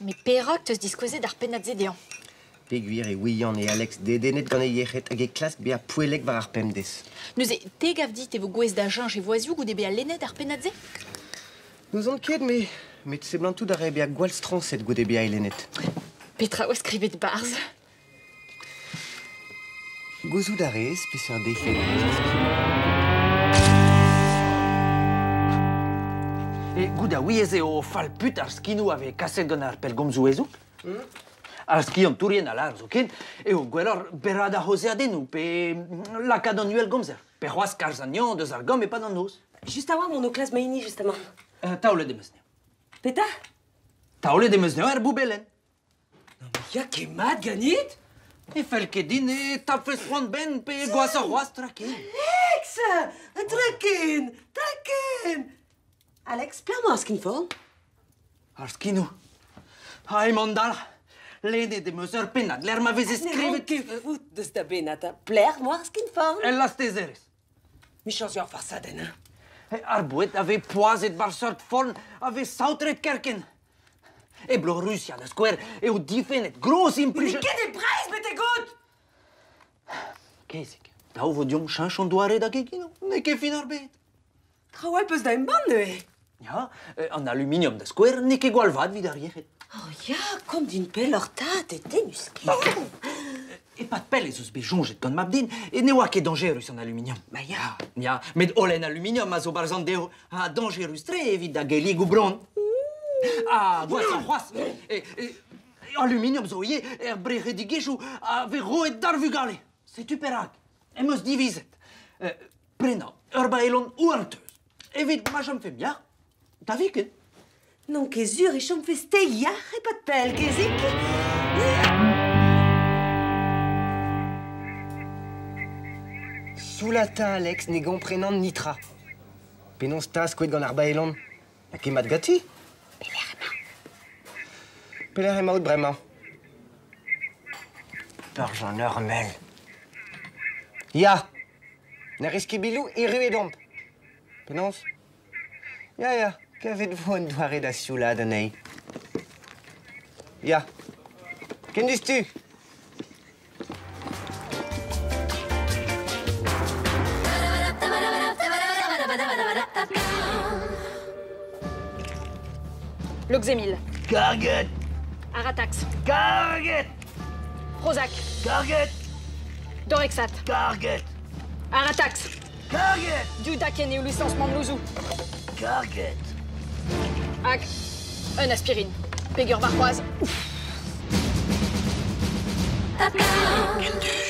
Met perak 'teus diskouezet ar pennad-se dezhañ? Peogwir e ouian eo Alex dedennet gant e yec'hed hag e klask bezañ poellek war ar pemdez. Neuze, te 'gav dit e vo gouest da cheñch e voazioù goude bezañ lennet ar pennad-se? N'ouzon ket, me. Met seblantout a rae bezañ gwall stroñset goude bezañ e lennet. Petra 'oa skrivet 'barzh? Gouzout a rez peseurt efed en deus ar skinoù? E goût a ouiez eo fall-put ar skinoù a vez kaset gant ar pellgomzoù hezoug? Ar skiantourien a lâr zoken eo gwelloc'h berraat ar c'haozeadennoù pe lakaat an uhelgomzer pe c'hoazh kalz anezhañ deus ar gambr e-pad an noz. Just a-walc'h mont o klask ma hini justement. Taolet em eus anezhañ. Petra? Taolet em eus anezhañ er boubelenn. Non mais ya ket mat ganit? Ne fell ket din e tapfes c'hoant benn pe gwashoc'h c'hoazh traken. Alex! Traken! Traken! Alex, pelec'h emañ ar skinforn? Ar skinoù. Ha emañ an dalc'h. Lennet em eus ur pennad lec'h ma veze skrivet... Ne ket fout deus da bennad, ha pelec'h emañ ar skinforn? El lastezerezh. Michañs eo ar farsadenn, hein? Ar boued a vez poazhet war seurt forn a vez saotret kerkent. E Bro-Rusia, da skouer, eo difennet gros implij... N'eo ket e Breizh betek-out! Kezeg, dav vo deomp cheñch hon doare da geginañ. N'eo ket fin ar bed. Traoù all 'peus da embann neuze? Ya, an aluminium da skouer n'eo ket gwall vat evit ar yec'hed. Oh ya, komz din pelloc'h 'ta, dedennus ken. E-pad pell ez eus bet soñjet gant mab-den e ne oa ket dañjerus an aluminium. Ma ya. Ya, met holen aluminium a zo barzh an dezho ha dañjerus-tre evit da gelligoù bronn. Ha gwashoc'h c'hoazh, aluminium zo ivez er brec'hedigezhioù a vez roet d'ar vugale. Setu perak em eus divizet prenañ ur baelon houarn-teuz evit ma chomfemp yac'h da viken. N'on ket sur e chomfes-te yac'h e-pad pell, Kezig. Soulata Alex ne gomprenan netra. Penaos 'ta skoet gant ar baelon? Ha ket mat ganti? Pelec'h emañ? Pelec'h emaout bremañ? Perzh an armel. Ya, ne rez ket biloù, erruet omp. Penaos? Ya, ya, kavet vo un doare da sioulaat anezhi. Ya, ken diouzhtu. Loxemil. Karget! Aratax. Karget! Prozac. Karget! Dorexat. Karget! Aratax. Karget! Dudaken eo lisañs mamm louzoù. Karget! Hag un aspirine. Peger warc'hoazh. Kendus.